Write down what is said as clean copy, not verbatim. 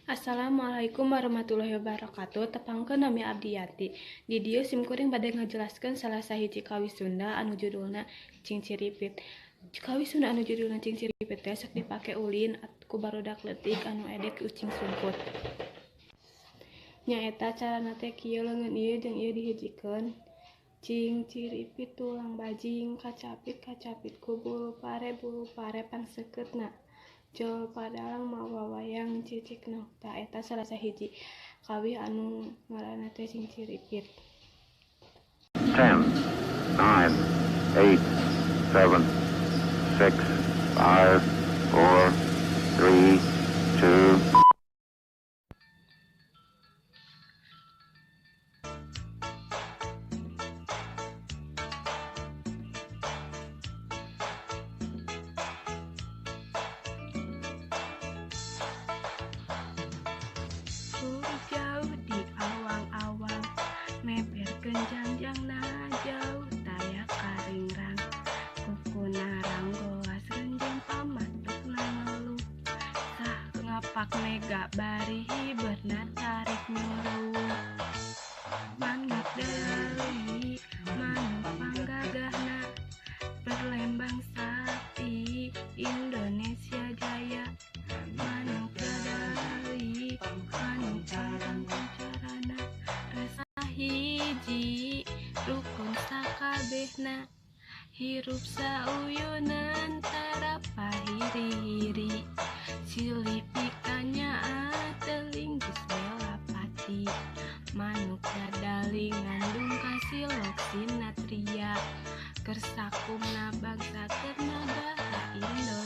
Assalamualaikum warahmatullahi wabarakatuh. Tepangkeun nami abdi Yati. Di dieu simkuring bade ngajelaskeun salah sahiji kawih Sunda anu judulna Cingciripit. Kawih Sunda anu judulna Cingciripit teh sok dipake ulin ku barudak leutik anu edek ucing sungkut. Nyaeta carana teh kieu leungeun ieu jeung ieu dihijikeun. Cingciripit tulang bajing kacapit kacapit ku bulu pare pangsekeutna. Jol padalang mawa wayang cicik nokta. Eta salah sahiji kawih anu ngaranna teh Cingciripit. 10, 9, 8, 7, 6, 5, 4, 3, 2. Jauh di awang-awang meberkeun jangjangna jauh taya karingrang kukuna ranggoas renjeng pamatukna ngeluh sah ngapak mega bari hiberna tarik nyuruh manuk deui manuk panggagahna perlembang sapi Indonesia jaya manuk dadali manuk pangkuncarana resah hiji rukun sakabehna hirup sauyunan tara pahiri-hiri silih pikanyaah teuing geus melapati manuk dadali ngandung kasilok sinatria kersakumna bangsa keur nagara Indonesia.